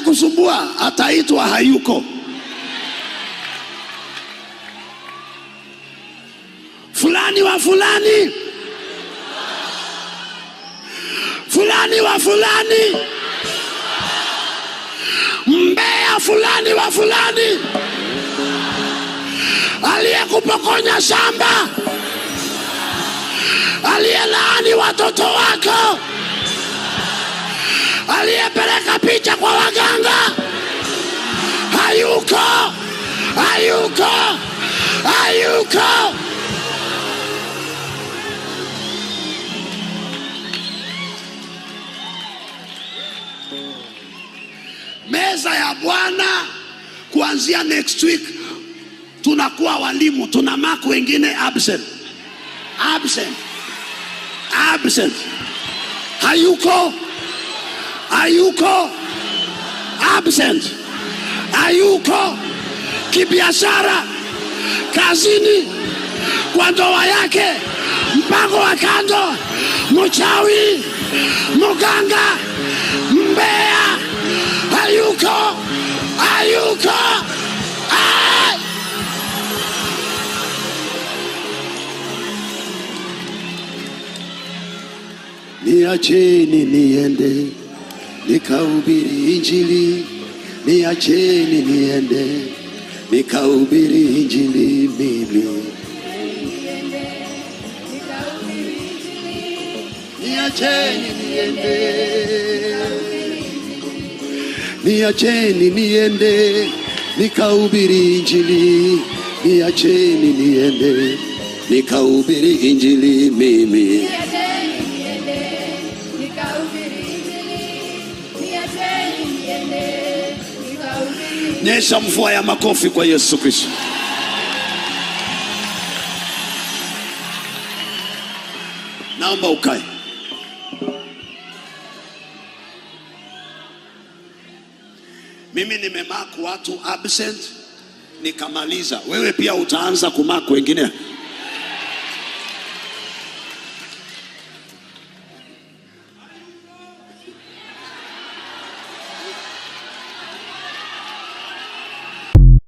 Anayekusumbua ataitwa hayuko. Fulani wa fulani, fulani wa fulani, mbea fulani wa fulani, aliyekupokonya shamba, aliyelaani watoto wako, aliyepeleka picha kwa waganga, hayuko, hayuko, hayuko. Meza ya Bwana kuanzia next week tunakuwa walimu, tuna mark wengine absent, absent, absent, hayuko, hayuko, absent, hayuko kibiashara, kazini, kwa ndoa yake, mpango wa kando, mchawi, mganga, mbea, hayuko, hayuko. Ay! Niacheni niende nikahubiri Injili, niacheni niende nikahubiri Injili mimi. Niacheni niende, niacheni niende nikahubiri Injili, niacheni niende nikahubiri Injili mimi. Niacheni niende, nikahubiri Injili. Niacheni niende, nikahubiri. Nyesha mvua ya makofi kwa Yesu Kristo. Naomba ukae. Mimi nimemark watu absent nikamaliza. Wewe pia utaanza kumark wengine